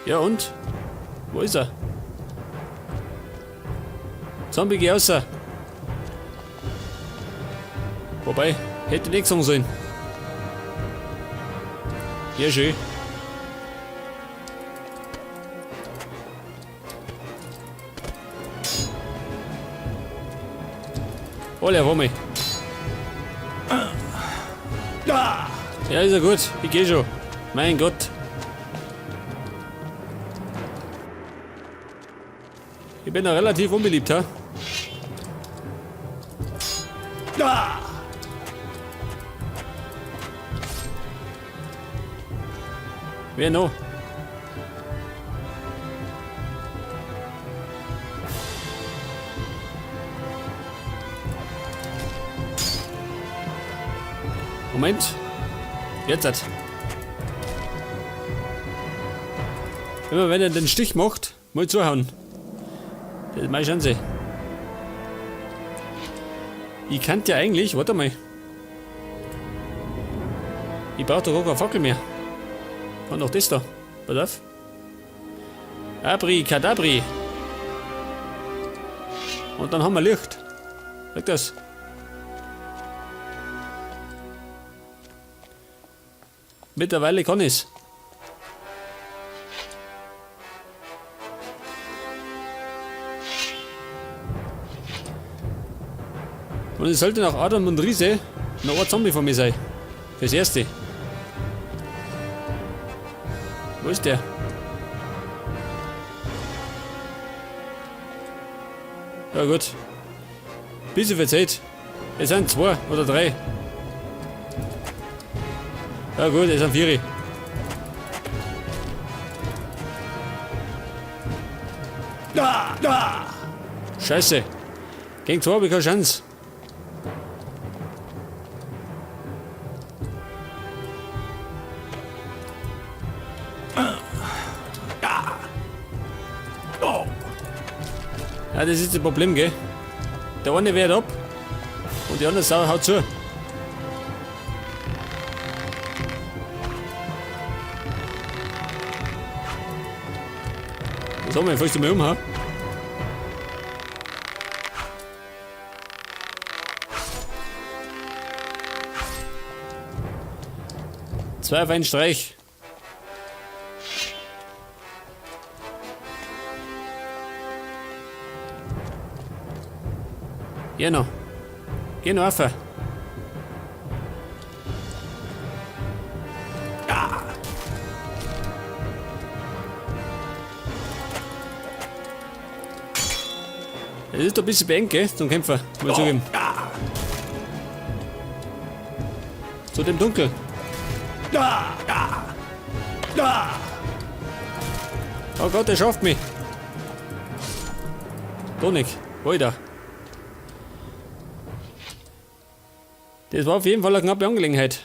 Ja und? Wo ist er? Zombie, geh raus! Wobei, hätte ich nicht sagen sollen. Ja, schön. Alle auf einmal. Ja, ist ja gut. Ich geh schon. Mein Gott. Ich bin da relativ unbeliebt, ha? Wer noch? Moment. Jetzt hat. Immer wenn er den Stich macht, mal zuhauen. Das ist meine Chance. Ich kannte ja eigentlich, warte mal. Ich brauche doch gar keine Fackel mehr. Und noch das da. Pass auf. Abri, Kadabri. Und dann haben wir Licht. Sag das. Mittlerweile kann ich's. Und es sollte nach Adam und Riese noch ein Zombie von mir sein. Fürs Erste. Wo ist der? Ja gut. Bisschen verzählt. Es sind zwei oder drei. Ja gut, es sind vier. Scheiße. Gegen zwei habe ich keine Chance. Ja, das ist das Problem, gell? Der eine wehrt ab und die andere Sau haut zu. Was haben wir? Fällst du mal um, ha? Zwei auf einen Streich. Geh noch. Geh noch rauf. Das ist doch ein bisschen beengt, gell, zum Kämpfer, muss ich zugeben. Zu dem Dunkel. Oh Gott, der schafft mich. Tonik, Alter. Das war auf jeden Fall eine knappe Angelegenheit.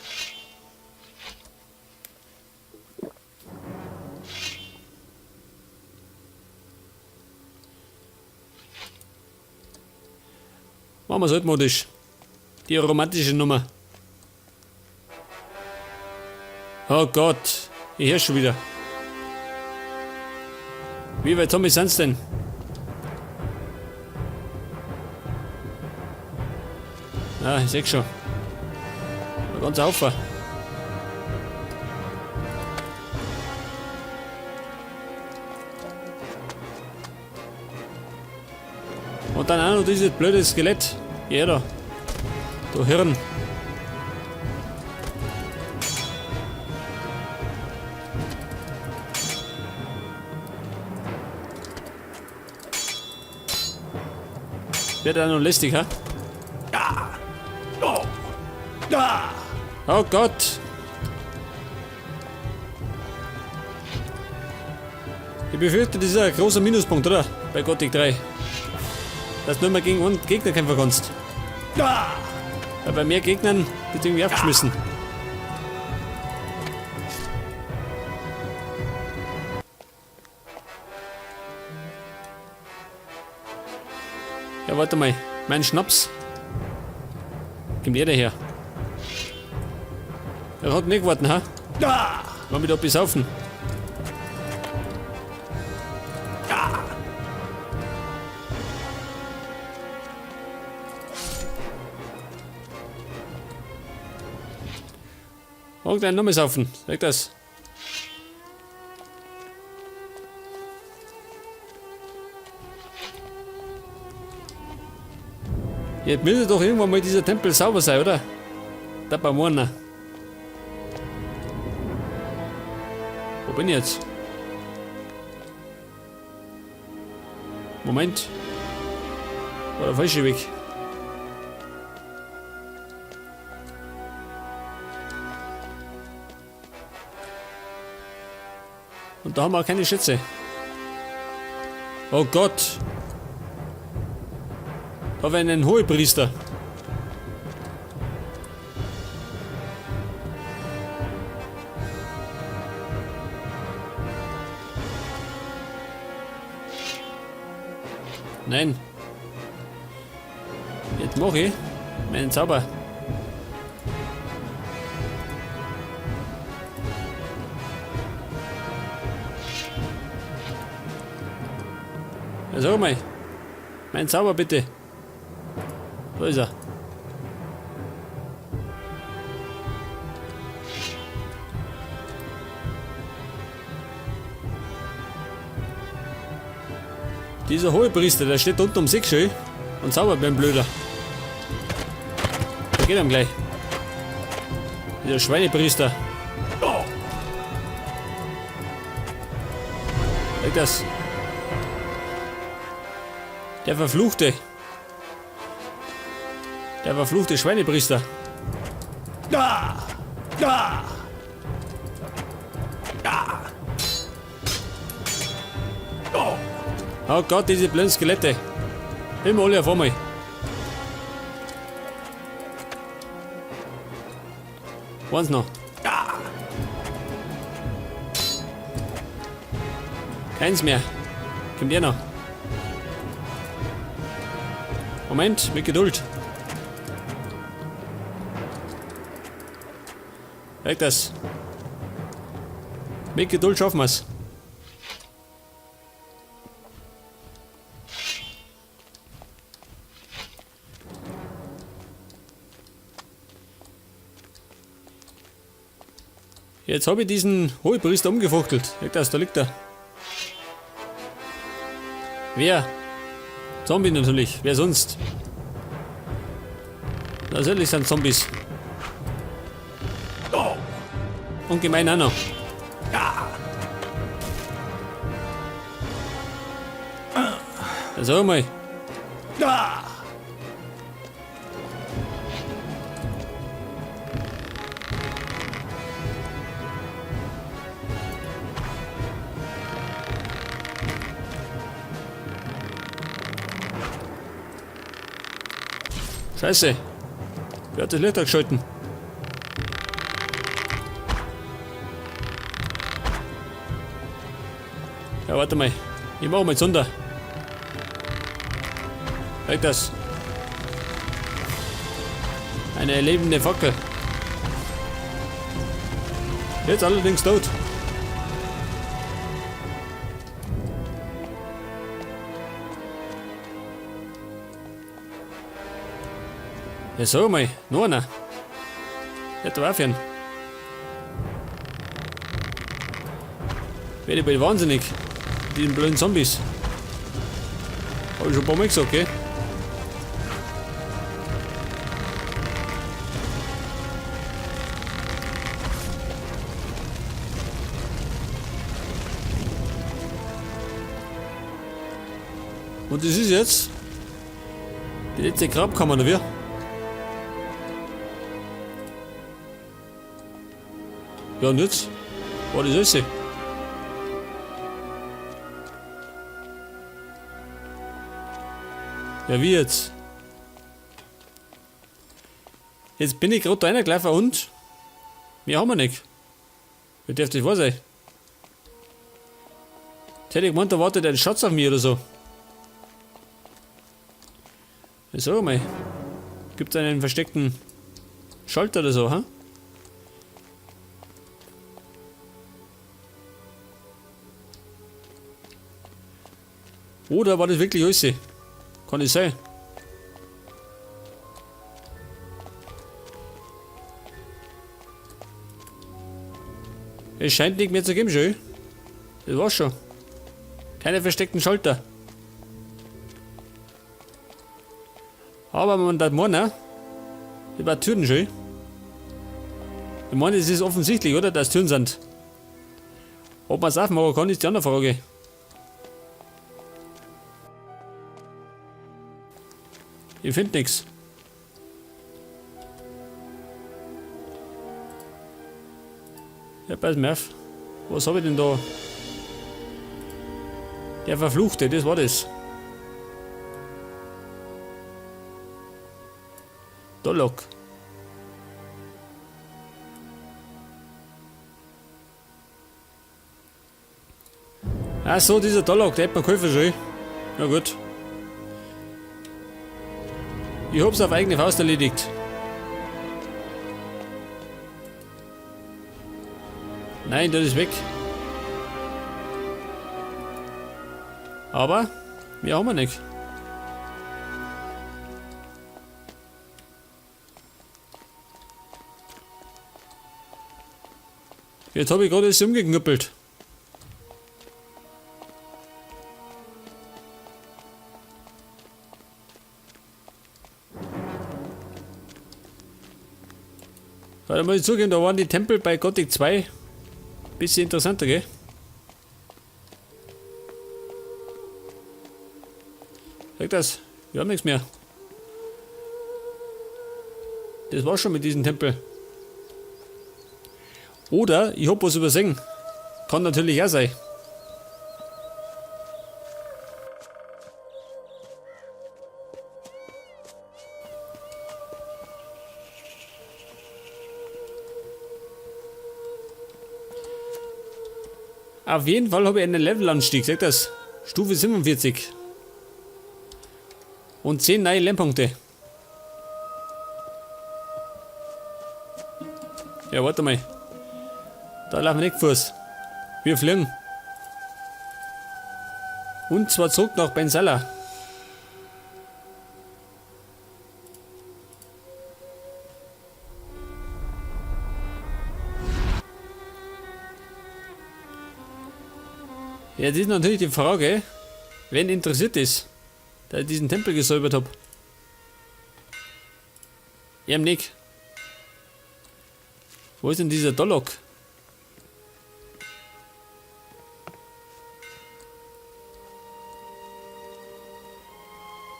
Machen wir es altmodisch. Die romantische Nummer. Oh Gott, ich hör schon wieder. Wie weit Zombies sind's denn? Ah, ich seh schon. Ein ganzer Haufen. Und dann auch noch dieses blöde Skelett. Ja, da. Du Hirn. Wird auch noch lästig, ha? Oh Gott! Ich befürchte, das ist ein großer Minuspunkt, oder? Bei Gothic 3. Dass du nur mehr gegen einen Gegner kämpfen kannst. Weil bei mehr Gegnern wird irgendwie aufgeschmissen. Ja, warte mal. Mein Schnaps. Kommt jeder her. Er hat nicht gewartet, ha? Wollen wir da besaufen? Mag deinen Namen saufen. Sag das. Jetzt müsste doch irgendwann mal dieser Tempel sauber sein, oder? Da bei Morna. Wo bin ich jetzt? Moment. War der falsche Weg. Und da haben wir auch keine Schätze. Oh Gott. Da wäre ein Hohepriester. Nein. Jetzt mache ich meinen Zauber. Ja, sag mal. Mein Zauber bitte. Da ist er. Dieser Hohepriester, der steht unten um sich schön und zaubert mir ein Blöder. Da geht ihm gleich. Dieser Schweinepriester. Oh. Das. Der verfluchte. Der verfluchte Schweinepriester. Da! Da! Da! Oh. Oh Gott, diese blöden Skelette. Immer alle auf einmal. Eins noch. Keins mehr. Kommt der noch. Moment, mit Geduld. Weg das. Mit Geduld schaffen wir's. Jetzt habe ich diesen Hohepriester umgefuchtelt. Weg das, da liegt er. Wer? Zombie natürlich. Wer sonst? Natürlich sind Zombies. Und gemein auch noch. Ja, sag mal. Scheiße. Wer hat das Licht angeschalten? Ja, warte mal. Ich mach mal Zunder. Weg das. Eine lebende Fackel. Jetzt allerdings tot. Ja, sag mal, noch einer. Ja, da war ihn. Werde ich bald wahnsinnig. Mit diesen blöden Zombies. Hab ich schon ein paar Mal gesagt, gell? Und das ist jetzt die letzte Grabkammer, oder wie? Ja, und jetzt? War das alles? Ja, wie jetzt? Jetzt bin ich gerade da reingelaufen und mehr haben wir nicht. Wie darf das wahr sein? Jetzt hätte ich gemeint, da wartet ein Schatz auf mich oder so. Ja, sag mal. Gibt's einen versteckten Schalter oder so, hä? Oder war das wirklich alles? Kann das sein? Es scheint nicht mehr zu geben, schön. Das war's schon. Keine versteckten Schalter. Aber man das meinen, über Türen schön. Ich meine, es ist offensichtlich, oder, dass Türen sind. Ob man es aufmachen kann, ist die andere Frage. Ich finde nichts. Ja, pass mir auf. Was habe ich denn da? Der Verfluchte, das war das. Dolok. Ach so, dieser Dolok, der hat mir geholfen schon. Na gut. Ich hab's auf eigene Faust erledigt. Nein, das ist weg. Aber mehr haben wir nicht. Jetzt habe ich gerade alles umgeknüppelt. Da muss ich zugeben, da waren die Tempel bei Gothic 2 bisschen interessanter, gell? Sag das, wir haben nichts mehr. Das war schon mit diesem Tempel. Oder ich hab was übersehen. Kann natürlich auch sein. Auf jeden Fall habe ich einen Levelanstieg, sagt das. Stufe 47. Und 10 neue Lernpunkte. Ja, warte mal. Da laufen wir nicht Fuß. Wir fliegen. Und zwar zurück nach Bensala. Ja, das ist natürlich die Frage, wen interessiert ist, da ich diesen Tempel gesäubert hab. Ihm nicht. Wo ist denn dieser Dolok?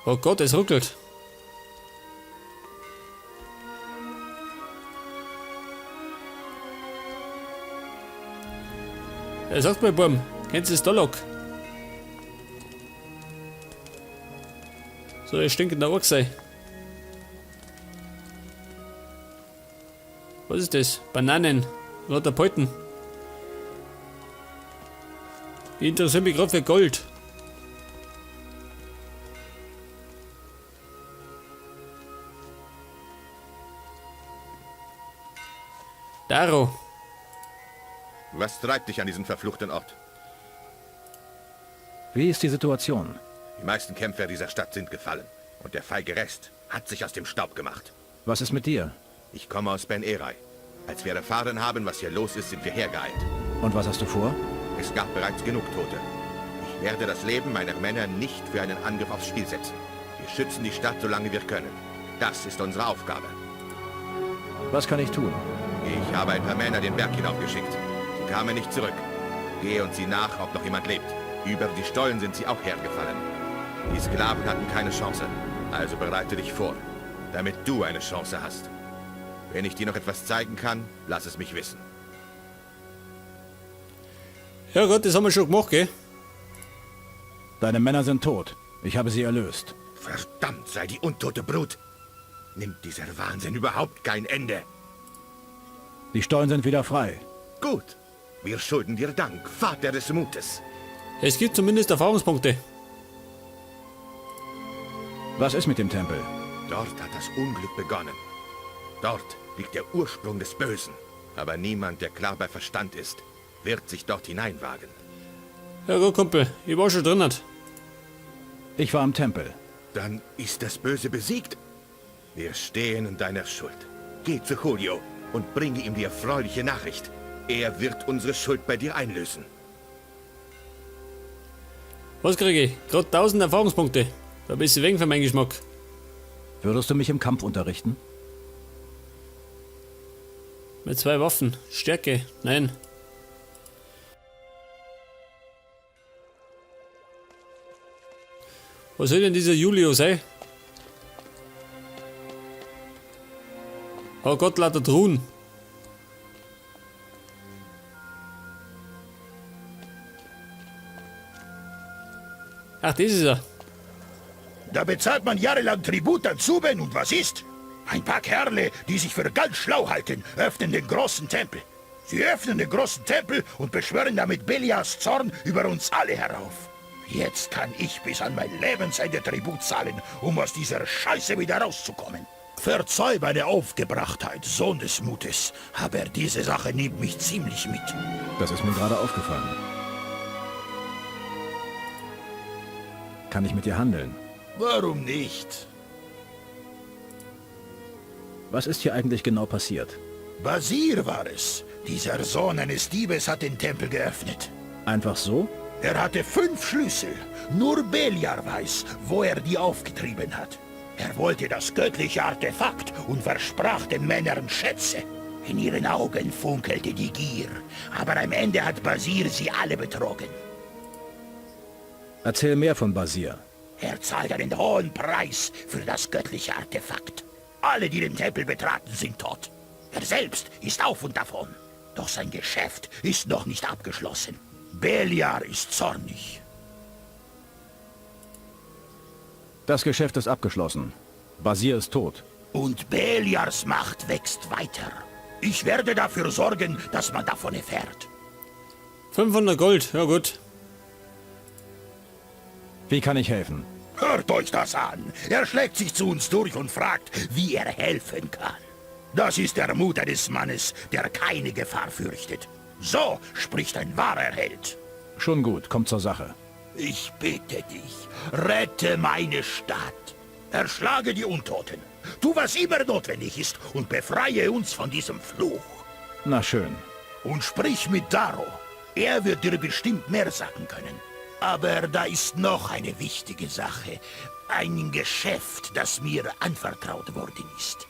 Oh Gott, es ruckelt. Er sagt mal, Burm, kennst du das Dolok? So ein stinkender Ork sei. Was ist das? Bananen. Katapulten. Ich interessiere mich gerade für Gold. Daro. Was treibt dich an diesen verfluchten Ort? Wie ist die Situation? Die meisten Kämpfer dieser Stadt sind gefallen. Und der feige Rest hat sich aus dem Staub gemacht. Was ist mit dir? Ich komme aus Ben Erai. Als wir erfahren haben, was hier los ist, sind wir hergeeilt. Und was hast du vor? Es gab bereits genug Tote. Ich werde das Leben meiner Männer nicht für einen Angriff aufs Spiel setzen. Wir schützen die Stadt, solange wir können. Das ist unsere Aufgabe. Was kann ich tun? Ich habe ein paar Männer den Berg hinaufgeschickt. Sie kamen nicht zurück. Gehe und sieh nach, ob noch jemand lebt. Über die Stollen sind sie auch hergefallen. Die Sklaven hatten keine Chance. Also bereite dich vor, damit du eine Chance hast. Wenn ich dir noch etwas zeigen kann, lass es mich wissen. Ja Gott, das haben wir schon gemacht, gell? Deine Männer sind tot. Ich habe sie erlöst. Verdammt sei die untote Brut! Nimmt dieser Wahnsinn überhaupt kein Ende? Die Stollen sind wieder frei. Gut. Wir schulden dir Dank, Vater des Mutes. Es gibt zumindest Erfahrungspunkte. Was ist mit dem Tempel? Dort hat das Unglück begonnen. Dort liegt der Ursprung des Bösen. Aber niemand, der klar bei Verstand ist, wird sich dort hineinwagen. Ja gut, Kumpel, ich war schon drin. Ich war im Tempel. Dann ist das Böse besiegt. Wir stehen in deiner Schuld. Geh zu Julio und bringe ihm die erfreuliche Nachricht. Er wird unsere Schuld bei dir einlösen. Was kriege ich? Gerade 1000 Erfahrungspunkte. Da bist du wenig für meinen Geschmack. Würdest du mich im Kampf unterrichten? Mit 2 Waffen. Stärke. Nein. Was soll denn dieser Julio sein? Oh Gott, lauter Truhen. Ach, das ist er. Da bezahlt man jahrelang Tribut an Zuben und was ist? Ein paar Kerle, die sich für ganz schlau halten, öffnen den großen Tempel. Sie öffnen den großen Tempel und beschwören damit Beliars Zorn über uns alle herauf. Jetzt kann ich bis an mein Lebensende Tribut zahlen, um aus dieser Scheiße wieder rauszukommen. Verzeih meine Aufgebrachtheit, Sohn des Mutes, aber diese Sache nimmt mich ziemlich mit. Das ist mir gerade aufgefallen. Kann ich mit dir handeln? Warum nicht? Was ist hier eigentlich genau passiert? Basir war es. Dieser Sohn eines Diebes hat den Tempel geöffnet. Einfach so? Er hatte 5 Schlüssel. Nur Beliar weiß, wo er die aufgetrieben hat. Er wollte das göttliche Artefakt und versprach den Männern Schätze. In ihren Augen funkelte die Gier. Aber am Ende hat Basir sie alle betrogen. Erzähl mehr von Basir. Er zahlt einen hohen Preis für das göttliche Artefakt. Alle, die den Tempel betraten, sind tot. Er selbst ist auf und davon. Doch sein Geschäft ist noch nicht abgeschlossen. Beliar ist zornig. Das Geschäft ist abgeschlossen. Basir ist tot. Und Beliars Macht wächst weiter. Ich werde dafür sorgen, dass man davon erfährt. 500 Gold, ja gut. Wie kann ich helfen? Hört euch das an. Er schlägt sich zu uns durch und fragt, wie er helfen kann. Das ist der Mut eines Mannes, der keine Gefahr fürchtet. So spricht ein wahrer Held. Schon gut, kommt zur Sache. Ich bitte dich, rette meine Stadt. Erschlage die Untoten. Tu, was immer notwendig ist und befreie uns von diesem Fluch. Na schön. Und sprich mit Daro. Er wird dir bestimmt mehr sagen können. Aber da ist noch eine wichtige Sache. Ein Geschäft, das mir anvertraut worden ist.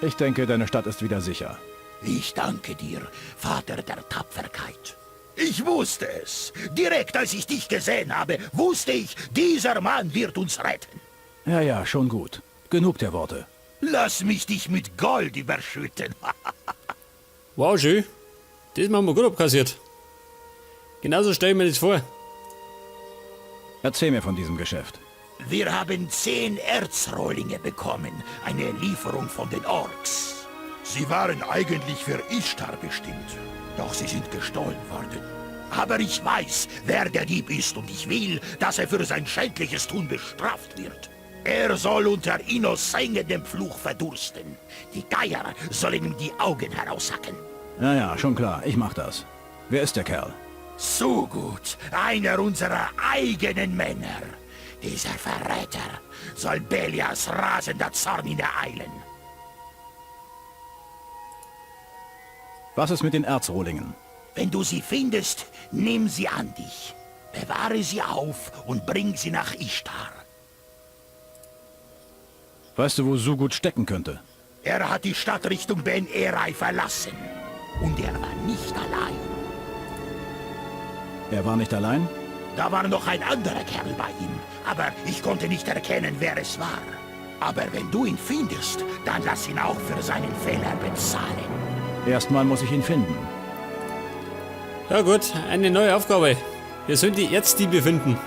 Ich denke, deine Stadt ist wieder sicher. Ich danke dir, Vater der Tapferkeit. Ich wusste es. Direkt als ich dich gesehen habe, wusste ich, dieser Mann wird uns retten. Ja, ja, schon gut. Genug der Worte. Lass mich dich mit Gold überschütten. Wow, schön. Das haben wir gut abkassiert. Genauso stelle ich mir das vor. Erzähl mir von diesem Geschäft. Wir haben 10 Erzrohlinge bekommen. Eine Lieferung von den Orks. Sie waren eigentlich für Ishtar bestimmt. Doch sie sind gestohlen worden. Aber ich weiß, wer der Dieb ist und ich will, dass er für sein schändliches Tun bestraft wird. Er soll unter Innos sengendem Fluch verdursten. Die Geier sollen ihm die Augen heraushacken. Ja, ja, schon klar. Ich mach das. Wer ist der Kerl? So gut. Einer unserer eigenen Männer. Dieser Verräter soll Beliars rasender Zorn ihn ereilen. Was ist mit den Erzrohlingen? Wenn du sie findest, nimm sie an dich. Bewahre sie auf und bring sie nach Ishtar. Weißt du, wo Sugut stecken könnte? Er hat die Stadt Richtung Ben-Erai verlassen. Und er war nicht allein. Er war nicht allein? Da war noch ein anderer Kerl bei ihm, aber ich konnte nicht erkennen, wer es war. Aber wenn du ihn findest, dann lass ihn auch für seinen Fehler bezahlen. Erstmal muss ich ihn finden. Ja gut, eine neue Aufgabe. Wir sollen die Erzdiebe finden.